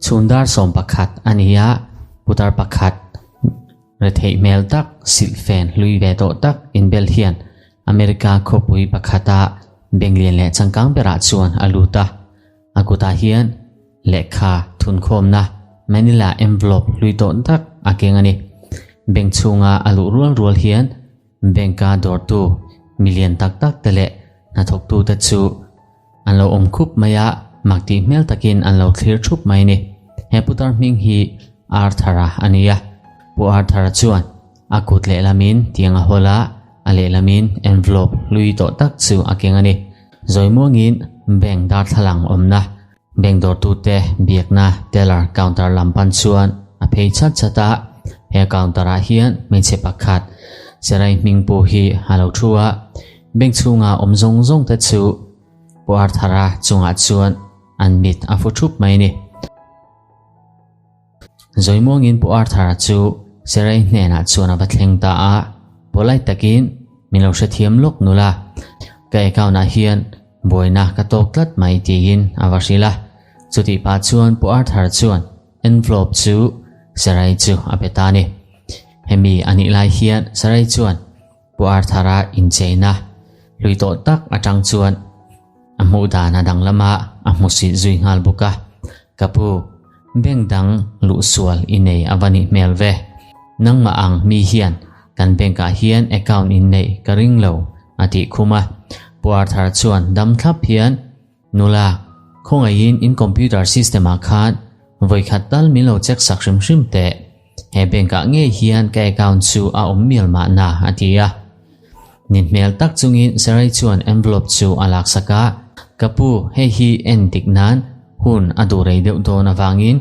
Chhun dar 11 a ni a, putar pakhat retheih hmel tak silhfen hlui ve tawh tak inbel hian America khawpui pakhata bank lian leh changkang berah chuan a lut a. A kutah hian lehkha thunkhawmna Manila envelope hlui tawh tak a keng a ni. Bank chhunga a luh rual rual hian bank-a dawrtu milian tak tak te leh hnathawktute chu an lo awm khup mai a, mak tih hmel takin an lo thlir thup mai a ni. He putar hming hi Arthur-a a ni a, Pu Arthur-a chuan a kut lehlamin tiang a hawl a, a lehlamin envelope hlui tawh tak chu a keng a ni. Zawimuangin bank darthlalang awmna, bank dawrtute biakna teller counter lam pan chuan a phei chat chat a, he counter ah hian hmeichhe pakhat Sarai hming pawh hi a lo thu a, bank chhunga awm zawng zawng te chu Pu Arthur-a chungah chuan an mit a fu thup mai a ni. Zawimuangin Pu Arthur-a chu Sarai hnenah chuan a va thleng ta a, polite takin min lo hrethiam lawk nula, ka account-ah hian buaina ka tawk tlat mai tiin a va hrilh a. Chutih pah chuan Pu Arthur chuan envelope chu Sarai chu a pe ta a ni. Hemi a nih lai hian Sarai chuan Pu Arthur-a incheina hlui tawh tak atang chuan a hmuh dan a danglam a, a hmusit zui nghal bawk a. Ka pu, bank dang luh sual i nei a va nih hmel ve. Nangmah ang mi hian kan bank ah hian account in neih ka ring lo, a tih khum a. Pu Arthur chuan dam thlap hian, Nula, khawngaihin in computer system ah khan vawikhat tal min lo check sak hrim hrim teh. He bank ah ngei hian ka account chu a awm mial mahna, a ti a. Nin hmel tak chungin Sarai chuan envelope chu a lak sak a, Ka pu, hei hi en dik nan hun a duh rei deuh dawn avangin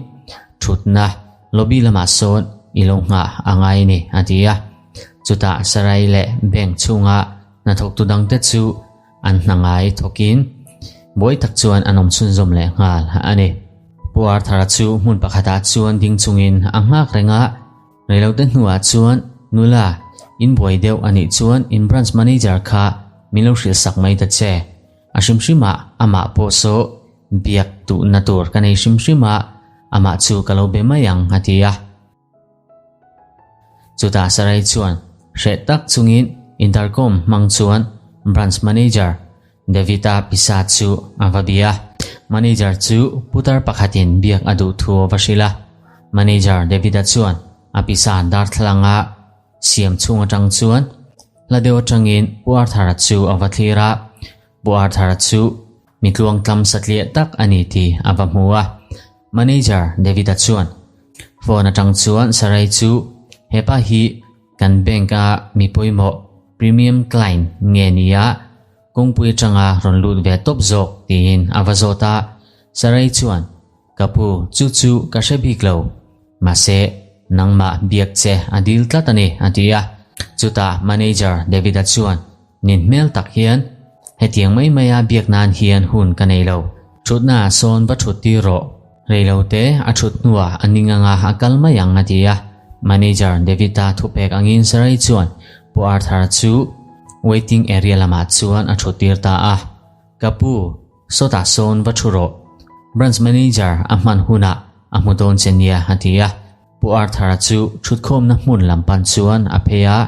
thutna lobby lamah sawn i lo nghah a ngai a ni, a ti a. Chutah Sarai leh bank chhunga hnathawktu dangte chu An hna ngai thawkin buai tak chuan an awm chhunzawm leh nghal a ni. Pu Arthur-a chu hmun pakhatah chuan ding chungin a nghak reng a, reilote hnuah chuan nula in buai deuh a nih chuan in branch manager kha min lo hrilh sak mai ta che. A hrim hrimah amah pawh saw biak duhna tur ka nei hrim hrim a, amah chu ka lo be mai ang a ti a. Chutah Sarai chuan hreh tak chungin intercom hmang chuan Branch Manager David-a pisa chu a va bia. Manager chu putar pakhatin biak a duh thu a va hrilh a. Manager David-a chuan a pisa darthlalanga siam chhung atang chuan hla deuh atangin Pu Arthur-a chu a va thlir a. Pu Arthur-a chu mi tluangtlam satliah tak a ni tih a va hmu a. Manager David-a chuan phone atang chuan Sarai chu hepa hi kan bank a mi pawimawh premium client nge nia kawngpui atanga rawn lut ve tawp zawk tiin a va zawt a. Sarai chuan ka pu chu chu ka hre bik lo mahse nangmah biak che a dil tlat a ni a ti a. Chutah manager David-a chuan Nin hmel tak hian hetiang mai maia biak nan hian hun ka nei lo. Thutna ah sawn va thut tir rawh. Reilo te a thut hnuah a ning anga a kal mai ang a ti a. Manager David-a thupek angin Sarai chuan Pu Arthur-a chu waiting area lamah chuan a thut tir ta a. Ka pu, sawtah sawn va thu rawh. Branch manager a hman hunah a hmu dawn che nia a ti a. Pu Arthur-a chu thutkhawmna hmun lam pan chuan a phei a.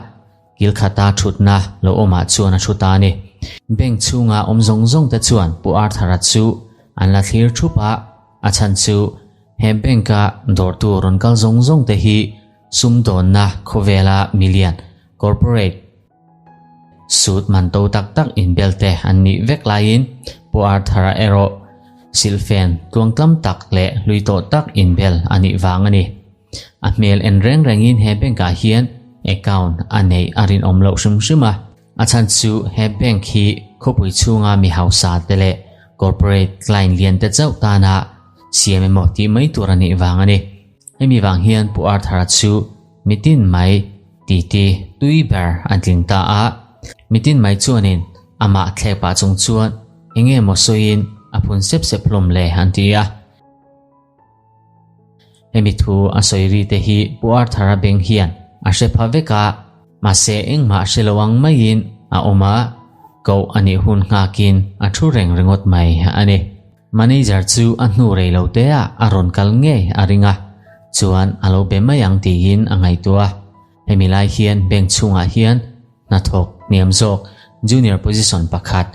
Kil khata thutna lo awmah chuan a thu ta a ni. Bank chhunga awm zawng zawng te chuan Pu Arthur-a chu an la thlir thup a, a chhan chu he bank-a dawrtu rawn kal zawng zawng te hi sumdawnna khawvela milian, corporate, suit man to tak tak inbel te an nih vek laiin Pu Arthur-a erawh silhfen tluangtlam tak leh hlui tawh tak inbel a nih vang a ni. A hmel en reng rengin he bank-ah hian account a neih a rinawm loh hrim hrim a. A chhan chu he bank hi khawpui chhunga mi hausa te leh corporate client lian te chauh tana siam emaw tih mai tur a nih vang a ni. Hemi vang hian Pu Arthur-a chu mitin mai titi tui ber a tling ta a. Mitin mai chuanin amah thlek pah chung chuan enge maw sawiin a phun sep sep hlawm le an ti a. Hemi thu a sawi ri te hi Pu Arthur-a beng hian a hre pha vek a, mahse engmah hre lo ang maiin a awm a, koh a nih hun nghakin a thu reng ringawt mai a ni. Manager chu a hnu rei lo te ah a rawn kal ngei a ring a, chuan a lo be mai ang tiin a ngaihtuah a. Hemi lai hian bank chhungah hian hnathawk hniam zawk junior position pakhat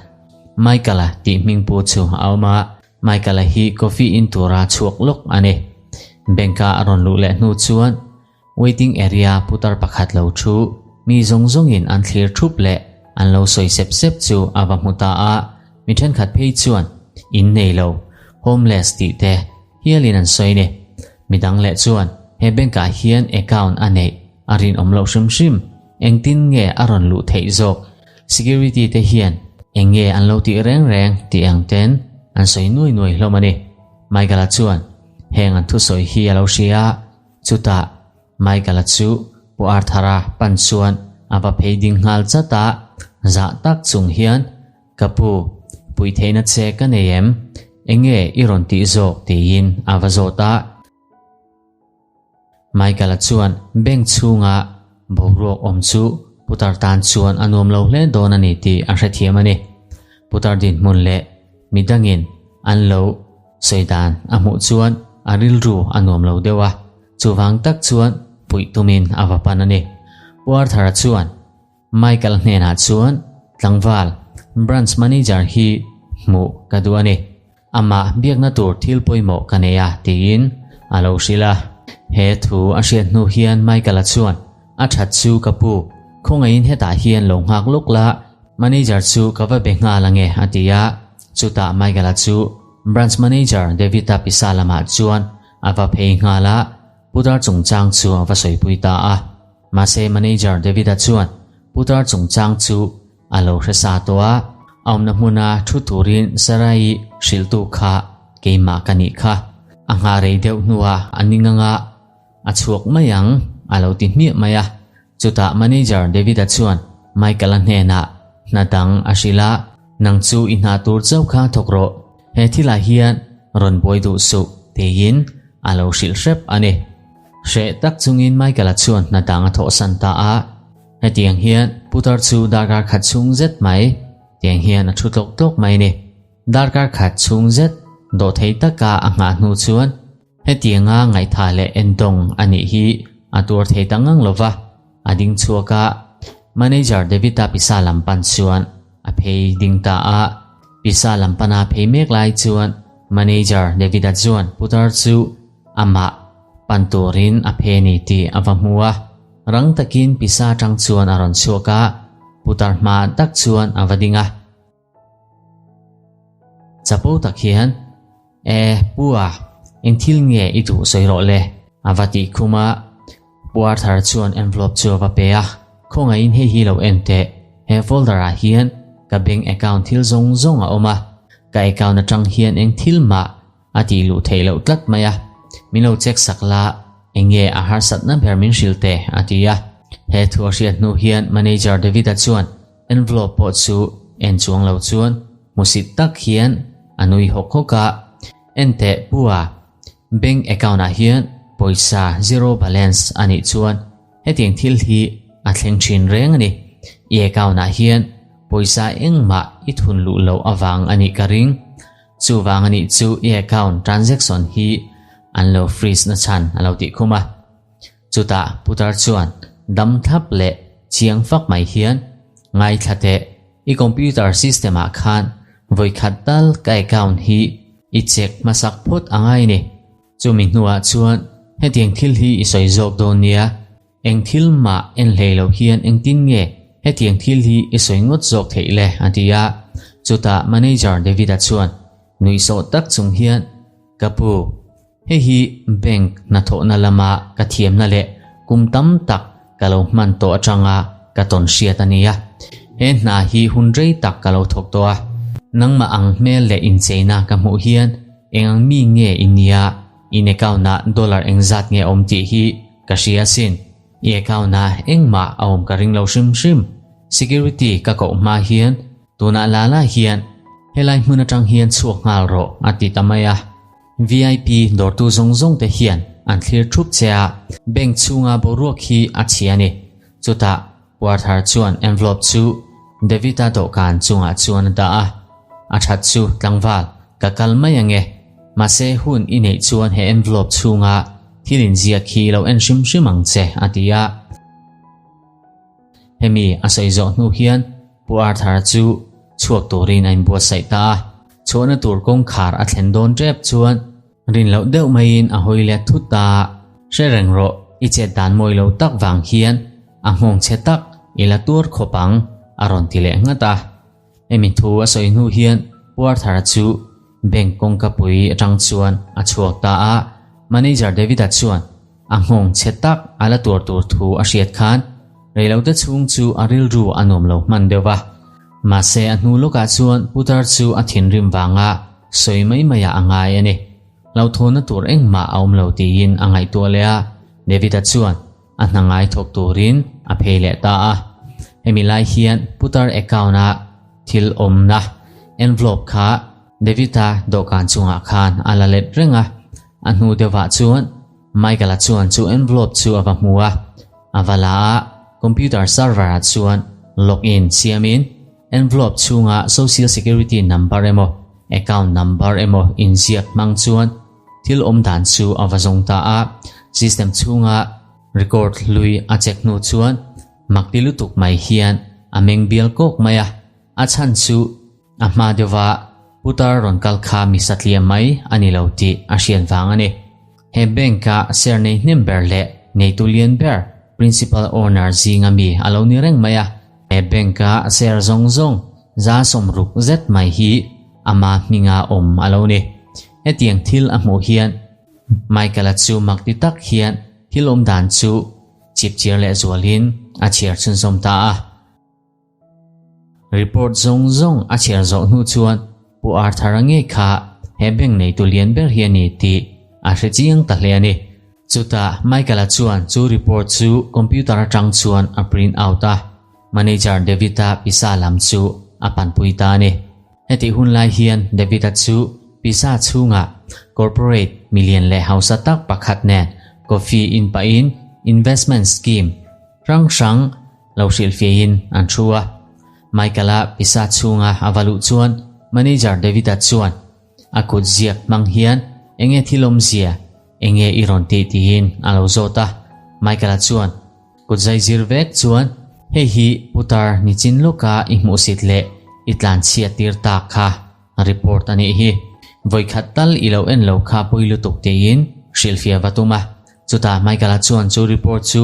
Michael-a tih hming pu chu a awm a, Michael-a hi coffee in tura chhuak lawk a ni. Bank-a a rawn luh leh hnu chuan waiting area putar pakhat lo thu mi zawng zawngin an thlir thup leh an lo sawi sep sep chu a va hmu ta a, mi thenkhat phei chuan in nei lo, homeless tih te hialin an sawi ni. Midang leh chuan he bank-ah hian account a neih a rinawm loh hrim hrim, engtin nge a rawn luh theih zawk? Security te hian eng nge an lo tih reng reng tih ang ten an sawi nuai nuai hlawm a ni. Michael-a chuan heng an thusawi hi a lo hria a, chutah Michael-a chu Pu Arthur-a pan chuan a va phei ding nghal chat a, zah tak chung hian Ka pu, pui theihna che ka nei em? Eng nge i rawn tih zawk? tiin a va zawt a. Michael-a chuan bank chhunga boruak awm chu putar tan chuan a nuam lo hle dawn a ni tih a hrethiam a ni. Putar dinhmun leh midangin an lo sawi dan a hmuh chuan a rilru a nuam lo deuh a, chuvang tak chuan puih tumin a va pan a ni. Pu Arthur-a chuan Michael hnenah chuan tlangval branch manager hi hmuh ka duh a ni. Amah biakna tur thil pawimawh ka nei a tiin a lo hrilh a. He thu a hriat hnu hian Michael-a chuan a that chu ka pu, khawngaihin hetah hian lo nghak lawk la, manager chu ka va be nghal ange a ti a. Chutah Michael-a chu branch manager David-a pisa lamah chuan a va phei nghal a, putar chungchang chu a va sawipui ta a. Mahse manager David-a chuan putar chungchang chu a lo hre sa tawh a, a awmna hmuna thu turin Sarai-i hrilhtu kha keimah ka nih kha. A nghah rei deuh hnuah a ning anga a chhuak mai ang a lo ti hmiah mai a. Chutah manager David-a chuan Michael-a hnenah hna dang a hrilh a, Nang chu i hna tur chauh kha thawk rawh, he thilah hian rawn buai duh suh tiin a lo hrilh hrep a ni. Hreh tak chungin Michael-a chuan hna dang a thawhsan ta a. Hetiang hian putar chu darkar khat chhung zet mai tiang hian a thu tlawk tlawk mai ni. Darkar khat chhung zet dawhthei taka a nghah hnu chuan hetianga ngaihtha leh endawng a nih hi a tuar thei ta ngang lo va, a ding chhuak a. Manager David-a pisa lam pan chuan a phei ding ta a. Pisa lam pana phei mek lai chuan Manager David-a chuan putar chu amah pan turin a phe ni tih a va hmu a. Rang takin pisa atang chuan a rawn chhuak a, putar hma tak chuan a va ding a. Chapo tak hian, E, Pu a, eng thil nge i duh sawi rawh le? a va tih khum a. Pu Arthur chuan envelope chu a va pe a, Khawngaihin hei hi lo en teh, he folder ah hian ka bank account thil zawng zawng a awm a, ka account atang hian eng thil mah A tih luh theih loh tlat mai a, min lo check sak la, eng nge a harsatna ber min hrilh teh a ti a. He thu a hriat hnu hian Manager David-a chuan envelope pawh chu en chuang lo chuan hmusit tak hian a nui hawk hawk a, En teh Pu a, bank account ah hian pawisa zero balance a nih chuan hetiang thil hi a thleng thin reng a ni. I account ah hian pawisa engmah i thun luh loh avang a nih ka ring. Chuvang a nih chu i account transaction hi an lo freeze na chhan a lo tih khum a. Chutah putar chuan dam thlap leh chiang fak mai hian ngaithla teh i computer system ah khan vawikhat tal ka account hi i check hmasak phawt a ngai ni. Chumi hnuah chuan hetiang thil hi i sawi zawk dawn nia. Eng thil mah en hlei lo hian engtin nge hetiang thil hi i sawi ngawt zawk theih le? a ti a. Chutah manager David-a chuan nuihsawh tak chung hian, Ka pu, hei hi bank hnathawhna lama ka thiamna leh kum tam tak ka lo hman tawh atanga ka tawn hriat a nia. He hna hi hun rei tak ka lo thawk tawh a. Nangmah ang hmel leh incheina ka hmuh hian eng ang mi nge i nia? In account-ah dollar engzat nge a awm tih hi ka hria asin. I account-ah engmah a awm ka ring lo hrim hrim. Security ka koh hma hian tunah la la hian helai hmun atang hian chhuak nghal rawh a ti ta mai a. VIP dawrtu zawng zawng te hian an thlir thup che a, bank chhunga boruak hi a chhia a ni. Chutah Puarthar chuan envelope chu David-a dawhkan chungah chuan a dah a, a that chu tlangval. Ka kal mai ange. Mahse hun i neih chuan he envelope chhunga thil inziak hi lo en hrim hrim ang che, a ti a. Hemi a sawi zawh hnu hian Pu Arthur-a chu chhuak turin a inbuatsaih ta a. Chhuahna tur kawngkhar a thlen dawn tep chuan rin loh deuh maiin a hawi let thut ta a. Hre reng rawh, i chet dan mawi lo tak vang hian a nghawng chhe tak i la tuar khawp ang, a rawn ti leh nghat a. Hemi thu a sawi hnu hian Pu Arthur-a chu bank kawngka pui atang chuan a chhuak ta a. Manager David-a chuan A nghawng chhe tak a la tuar tur thu a hriat khan reilote chhung chu a rilru a nuam lo hman deuh va. Mahse a hnu lawkah chuan putar chu a thinrim vanga sawi mai maiah a ngai a ni. Hlauhthawnna tur engmah a awm lo tiin a ngaihtuah leh a, David-a chuan a hna ngai thawk turin a phei leh ta a. Hemi lai hian putar account-a thil awmna envelope kha David-a dawhkan chungah khan a la let reng a. A hnu deuhah chuan Michael-a chuan chu envelope chu a va hmu a, a va la a, computer server-ah chuan login siamin envelope chhunga social security number emaw account number emaw inziak hmang chuan thil awm dan chu a va zawng ta a. System chhunga record hlui a check hnu chuan makti lutuk mai hian a meng bial kawk mai a, a chhan chu A hma deuhva putar rawn kal kha mi satliam mai a ni lo tih a hriat vang a ni. He bank-a share nei hnem ber leh neitu lian ber principal owner zinga mi a lo ni reng mai a. He bank-a share zawng zawng 60 zet mai hi ama hminga awm a lo ni. Hetiang thil a hmuh hian Michael-a chu mak ti tak hian thil awm dan chu chipchiar lehzualin a chhiar chhunzawm ta a. Report zawng zawng a chhiar zawh hnu chuan Pu Arthur-a ngei kha he bank neitu lian ber hi a ni tih a hre chiang ta hle a ni. Chutah Michael-a chuan chu report chu computer atang chuan a print out a, manager David-a pisa lam chu a panpui ta a ni. Hetih hun lai hian David-a chu pisa chhungah corporate milian leh hausa tak pakhat nen coffee in pahin investment scheme hrang hrang Lo hrilhfiahin an thu a. Michael-a pisa chhunga a va luh chuan manager David-a chuan a kut ziak hmang hian enge thil awmzia, enge i rawn tih tiin a lo zawt a. Michael-a chuan kut zai zir vek chuan hei hi putar nichin lawka i hmuhsit leh i tlanchhiat tir tak kha report a nih hi. Vawikhat tal i lo en lo kha pawi lutuk tiin hrilhfiah va tum a. Chutah Michael-a chuan chu report chu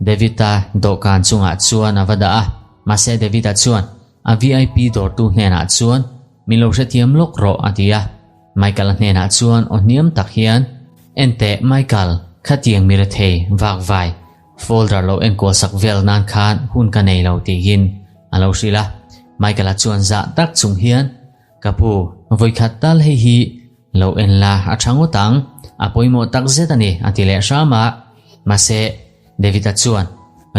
David-a dawhkan chungah chuan a va dah a, mahse David-a chuan a VIP dawrtu hnenah chuan min lo hrethiam lawk rawh a ti a. Michael-a hnenah chuan aw hniam tak hian, Enteh Michael, khatiang mi rethei vak vai folder lo enkual sak vel nan khan hun ka nei lo tiin a lo hrilh a. Michael-a chuan zah tak chung hian, Ka pu, vawikhat tal hei hi Lo en la, a tha ngawt ang, a pawimawh tak zet a ni, a ti leh hram a. Mahse, David-a chuan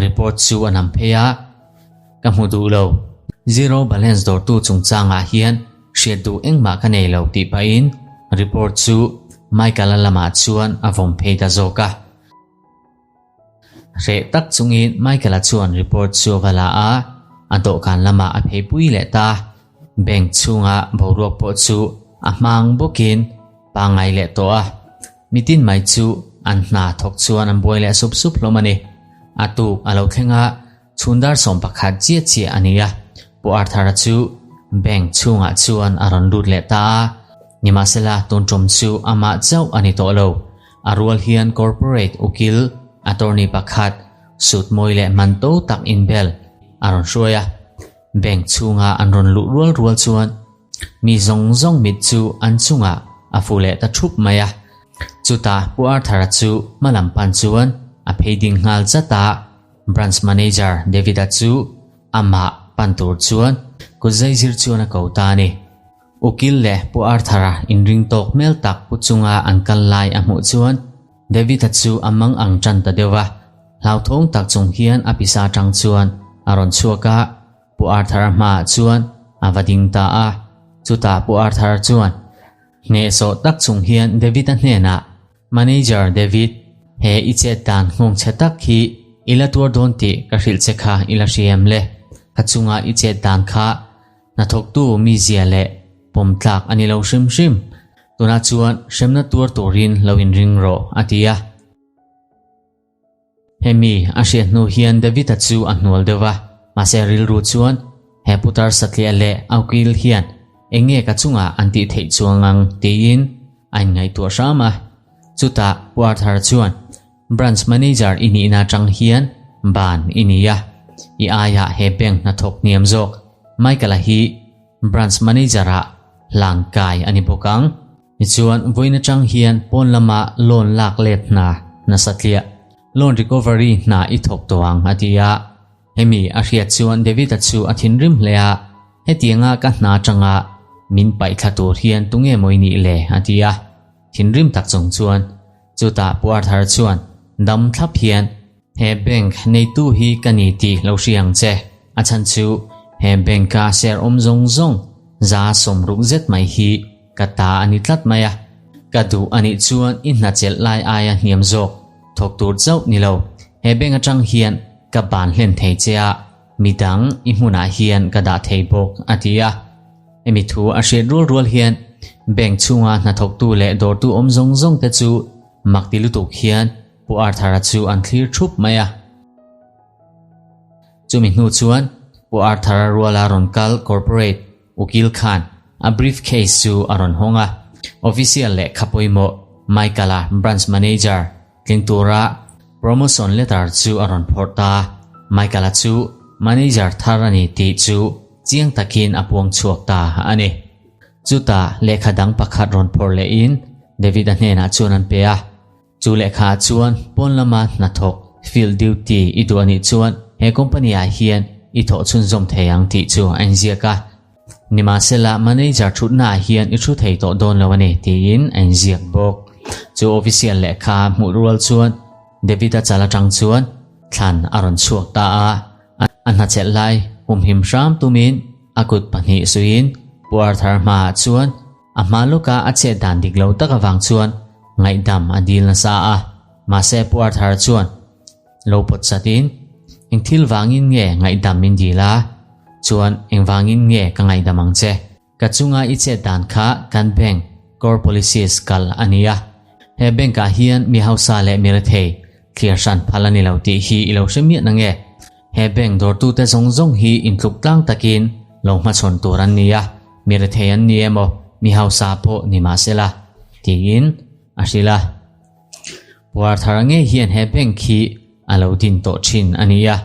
report chu a nam phei a, Ka hmu duh lo. Zero balance dawrtu chungchangah hian hriat duh engmah ka nei lo tih pahin report chu Michael-a lamah chuan a vawm phei ta zawk a. Hreh tak chungin Michael-a chuan report chu a va la a, a dawhkan lamah a phei pui leh ta. Bank chhunga boruak pawh chu a hmang bawkin pangngai leh tawh a, mitin mai chu an hna thawk chuan an buai leh sup sup hlawm a ni. A tuk a lo thleng a, chhun dar 11 chiah chiah a ni a, Pu Arthur-a chu bank chhungah chuan a rawn lut leh ta a, nimahsela tun tum chu amah chauh a ni tawh lo. A rual hian corporate ukil attorney pakhat suit mawi leh man to tak inbel a rawn hruai a. Bank chhunga an rawn luh rual rual chuan mi zawng zawng mit chu an chungah a fu leh ta thup mai a. Chutah Pu Arthur-a chu hma lam pan chuan a phei ding nghal zat a, Branch Manager David-a chu amah pan tur chuan kut zaizir chuan a ko ta a ni. Ukil leh Pu Arthur-a inring tawk hmel tak pu chunga an kal lai a hmuh chuan David-a chu a mang ang tan ta deuh a, hlauthawng tak chung hian a pisa atang chuan a rawn chhuak a, Pu Arthur-a hmaah chuan a va ding ta a. Chutah Pu Arthur-a chuan hnehsawh tak chung hian David-a hnenah, Manager David, he i chet dan nghawng chhe tak hi i la tuar dawn tih ka hrilh che kha i la hria em le? Ka chunga i chet dan kha Hnathawktu mizia leh pawm tlak a ni lo hrim hrim. Tunah chuan hremna tuar turin lo inring rawh, a ti a. Hemi a hriat hnu hian David-a chu a hnual deuh va, mahse rilru chuan he putar satliah leh a ukil hian eng nge ka chungah an tih theih chuang ang tiin a inngaihtuah hram a. Chutah Pu Arthur chuan Branch Manager i nihna atang hian ban i ni a, i aiah he bank hnathawk hniam zawk Michael-a hi Branch Manager-ah hlang kai a ni bawk ang. Tichuan, vawiin atang hian pawn lama loan lak let hna nasa tliah, loan recovery hna i thawk tawh ang, a ti a. Hemi a hriat chuan David-a chu a thinrim hle a, Hetianga ka hna atanga min paih thla tur hian tunge maw i nih le? a ti a. Thinrim tak chung chuan chutah Pu Arthur chuan dam thlap hian, He bank neitu hi ka ni tih lo hria ang che, a chhan chu he bank-a share awm zawng zawng 60% zet mai hi Ka ta a ni tlat mai a, ka duh a nih chuan i hna chelh lai aia hniam zawk thawk tur chauh ni lo, he bank atang hian ka ban hlen thei che a, midang i hmunah hian ka dah thei bawk a ti a. Hemi thu a hriat rual rual hian bank chhunga hnathawktu leh dawrtu awm zawng zawng te chu mak ti lutuk hian Pu Arthur-a chu an thlir thup mai a. Chumi hnu chuan Pu Arthur-a ruala rawn kal corporate Ukil khan a briefcase chu a rawn hawng a, official lehkha pawimawh Michael-a branch manager tling tura promotion letter chu a rawn phawrh ta. Michael-a chu manager thar a ni tih chu chiang takin a puang chhuak ta a ni. Chutah lehkha dang pakhat rawn phawrh lehin David-a hnenah chuan an pe a. Chu lehkha ah chuan pawn lama hnathawk, field duty, i duh anih chuan he company ah hian i thawh chhunzawm thei ang tih chu a inziak a. Nimahsela manager thutna ah hian i thu thei tawh dawn lo a ni tiin a inziak bawk. Chu official lehkha hmuh rual chuan David-a chal atang chuan thlan a rawn chhuak ta a. A hnachelh lai humhim hram tumin a kut pahnih suiin Pu Arthur hmaah chuan A hma lawka a chet dan dik lo tak avang chuan ngaihdam a dil nasa a, mahse Pu Arthur chuan lo pawt chatin, Eng thil vangin nge ngaihdam min dil a? Chuan eng vangin nge ka ngaihdam ang che? Ka chunga i chet dan kha kan bank core policies kal a ni a, he bank ah hian mi hausa leh mi rethei thlir hran phal a ni lo tih hi i lo hre miah na nge? He bank dawrtute zawng zawng hi intluk tlang takin lo hmachhawn tur an ni a, mi rethei an ni emaw, mi hausa pawh ni mah sela, tiin a hrilh a. Puar thar ngei hian he bank hi a lo din tawh thin a ni a.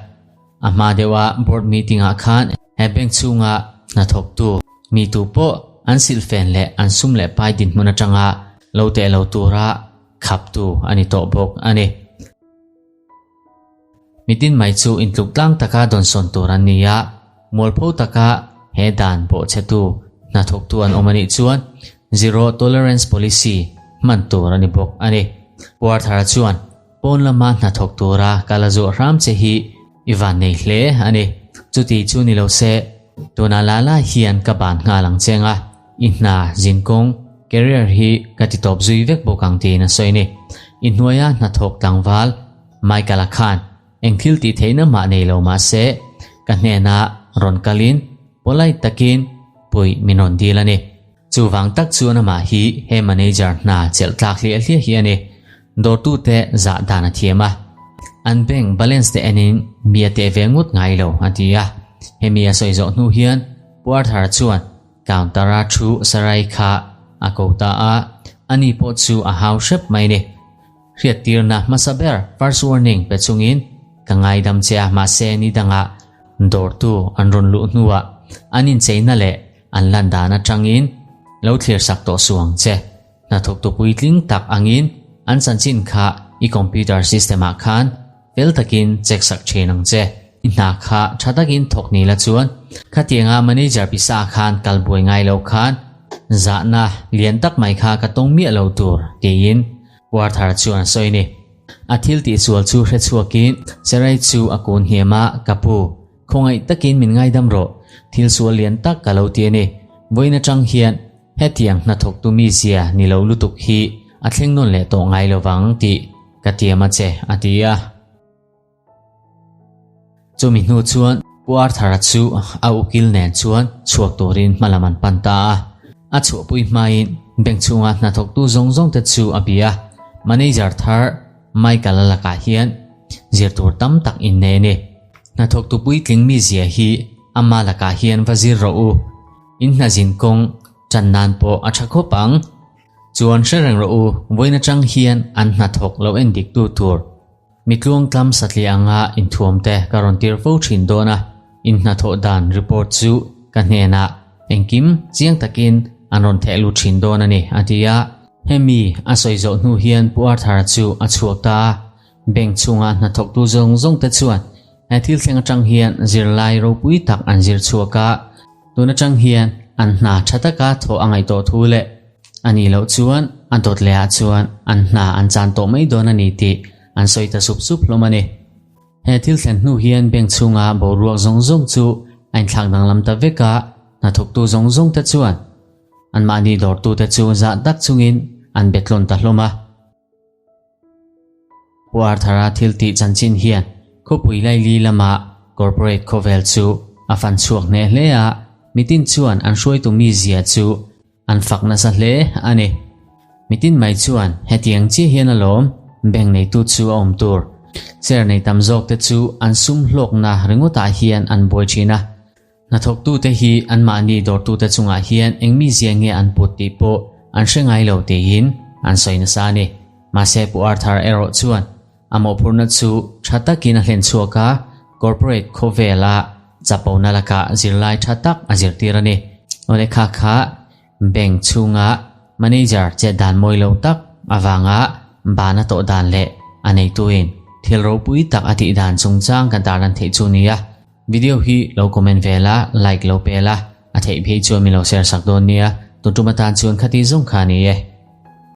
A hma deuha board meeting ah khan he bank chhunga hnathawktu mi tu pawh an silhfen leh an sum leh pai dinhmun atanga lo teh lo tura khaptu a ni tawh bawk a ni. Mitin mai chu intluk tlang taka dawnsawn tur an ni a, mualpho taka he dan bawhchhetu hnathawktu an awm a nih chuan Zero Tolerance Policy hman tur a ni bawk a ni. Pu Arthur-a chuan pawn lama hnathawk tura kal a zuah hram che hi i van nei hle a ni. Chuti chu ni lo se, tuna la la hian ka ban nghal ang cheng a, i hna zinkawng, career, hi ka ti tawp zui vek bawk ang tiin a sawi a ni. I hnuaia hnathawk tlangval Michael-a khan eng thil tih theihna mah nei lo mah se, ka hnenah rawn kalin polite takin puih min rawn dil a ni. Chuvang tak chuan amah hi he manager hna chelh tlak hliah hliah hi a ni. Dawrtute zah dan a thiam a. An bank balance te enin mi a teh ve ngut ngai lo a ti a. Hemi a sawi zawh hnu hian Pu Arthur chuan counter-a thu Sarai kha a ko ta a, ani pawh chu a hau hrep mai ni. Hriattirna hmasa ber first warning pe chungin ka ngaidam che a mahse ni dangah dawrtu an rawn luh hnuah an incheina leh an lan dan atangin lo thlir sak tawh suh ang che. Hnathawktu puitling tak angin an chanchin kha i computer system ah khan fel takin check sak thin ang che. I hna kha tha takin thawk ni la chuan khatianga manager pisa khan kal buai ngai lo khan zahna lian tak mai kha ka tawng miah lo tur tiin Puarthar chuan a sawi ni. A thil tihsual chu hre chhuakin Sarai chu a kun hniam a, Ka pu, khawngaih takin min ngaidam rawh, thil sual lian tak ka lo ti a ni. Vawiin atang hian hetiang hnathawktu mizia ni lo lutuk hi a thleng nawn leh tawh ngai lovang tih ka tiam a che, a ti a. Chumi hnu chuan Pu Arthur-a chu a ukil nen chuan chhuak turin hma lam an pan ta a. A chhuahpui hmain bank chhunga hnathawktu zawng zawngte chu a bia a, manager thar Michael-a lakah hian zir tur tam tak in nei a ni. Hnathawktu puitling mizia hi ama lakah hian va zir rawh u. In hnazin kawng tan nan pawh a tha khawp ang. Chuan hre reng rawh u, vawiin atang hian an hnathawk lo en diktu tur Mitluang tlam satliah anga inthuamte ka rawn tir fo thin dawn a, in hnathawh dan report chu ka hnenah engkim chiang takin an rawn theh lut thin dawn a ni, a ti a. Hemi a sawi zawh hnu hian Pu Arthur-a chu a chhuak ta a, bank chhunga hnathawktu zawng zawngte chuan he thil thleng atang hian zirlai ropui tak an zir chhuak a, Tun atang hian an hna tha taka thawh a ngaih tawh thu leh a nih loh chuan a dawt leh ah chuan an hna an chan tawh mai dawn a ni tih an sawi ta sup sup hlawm a ni. He thil thlen hnu hian bank chhunga boruak zawng zawng chu a inthlak danglam ta vek a, hnathawktu zawng zawng te chuan anmahni dawrtute chu zah tak chungin an be tlawn ta hlawm a. Pu Arthur-a thil tih chanchin hian khawpui laili lama corporate khawvel chu a fan chhuak hneh hle a, mitin chuan an hruaitu mizia chu an fak nasa hle a ni. Mitin mai chuan hetiang chiah hian alawm bank neitu chu a awm tur. Chair nei tam zawkte chu an sum hlawkna ringawtah hian an buai thin a. Hnathawktute hi anmahni dawrtute chungah hian eng mizia nge an put tih pawh an hre ngai lo tiin an sawi nasa a ni. Mahse Pu Arthur erawh chuan a mawhphurhna chu tha takin a hlen chhuak a, corporate khawvela chapona lakah zirlai tha tak a zirtir a ni. Awle kha kha bank chhunga manager chet dan mawi lo tak avanga ban a tawh dan leh a neituin thil ropui tak a tih dan chungchang kan tarlan theih chu nia. Video hi lo comment ve la, like lo pe la, a theih phei chuan min lo share sak dawn nia, tun tum atan chuan khati zawng kha a ni e.